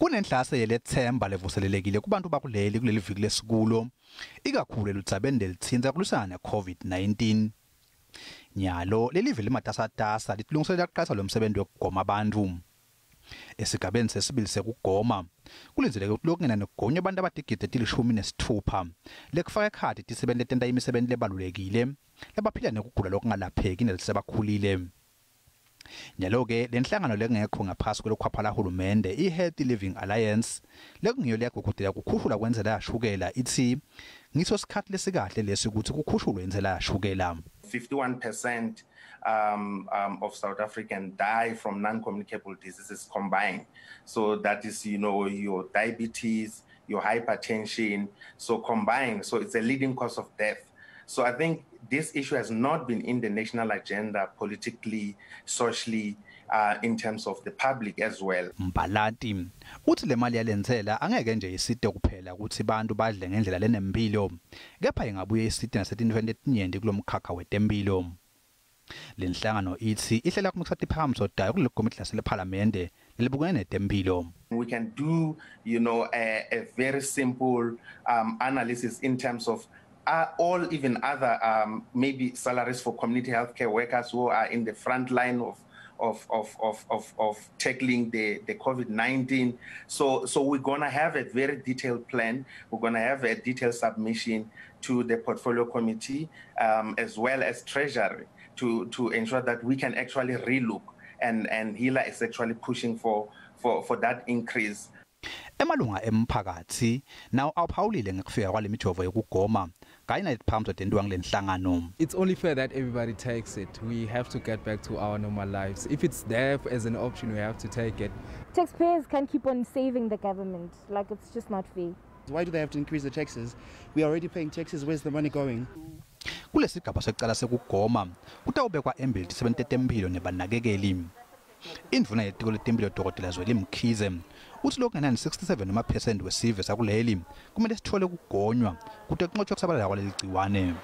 Kunenhlase yelethemba levuselelekile kubantu bakuleli kuleli viki lesikulo, ikakhulu eludzabeni lelitsintsa kulwisana ne-COVID-19. Nyalo lelive limatasatasa litilungiselela kuqalisa lo msebenzi wekugoma abantu. Esigabeni sesibili sekugoma kulindzeleke ukuthi lokungena nekugonywa abantu abatigidi leti-16, lekufaka ekhatsi tisebenti letenta imisebenti lebalulekile, labaphila nekugula lokungalapheki nelisebakhulile. Nyalo-ke lenhlangano lengekho ngaphasi kwelokhwapha lahulumende, i-Healthy Living Alliance, lekungiyo leyagugudela kukhushulwa kwentsela yashukela, itsi ngiso sikhathi lesikahle lesi ukuthi kukhushulwe intsela yashukela. 51% of South Africans die from non-communicable diseases combined. So that is your diabetes, your hypertension, so combined. So it's a leading cause of death. So I think this issue has not been in the national agenda politically, socially, in terms of the public as well. Mbalati uthi le mali yalentsela angeke nje isite kuphela ukuthi bantu badle ngendlela lenempilo, kepha ingabuye isite nasetintfweni letinyenti kulomkhakha wetempilo. Lenhlangano itsi ihlela kumikisa tiphakamiso tayo kuleli komiti lasephalamende lelibukene netempilo. We can do a very simple analysis in terms of all even other maybe salaries for community healthcare workers who are in the front line of tackling the COVID-19. So we're gonna have a very detailed plan. We're gonna have a detailed submission to the portfolio committee as well as Treasury to ensure that we can actually relook and HEALA is actually pushing for that increase. Emalunga emphakathi nawo awuphawulile ngekufika kwale mijovo yokugoma kanye naletiphakamiso tentiwa ngulenhlangano. It's only fair that everybody takes it. We have to get back to our normal lives. If it's there as an option, we have to take it. Taxpayers can't keep on saving the government. Like, it's just not fair. Why do they have to increase the taxes? We are already paying taxes. Where's the money going? Kulesigaba sekucala sekugoma kutawubekwa embili tisebenti temphilo nebanakekeli. Indvuna yetiko letemphilo, Dr Zweli Mkhize, utsi lokungenani 67 emaphesenti wesive sakuleli kumele sitfole kugonywa kute kunqotshwe kusabalala kwaleli gciwane.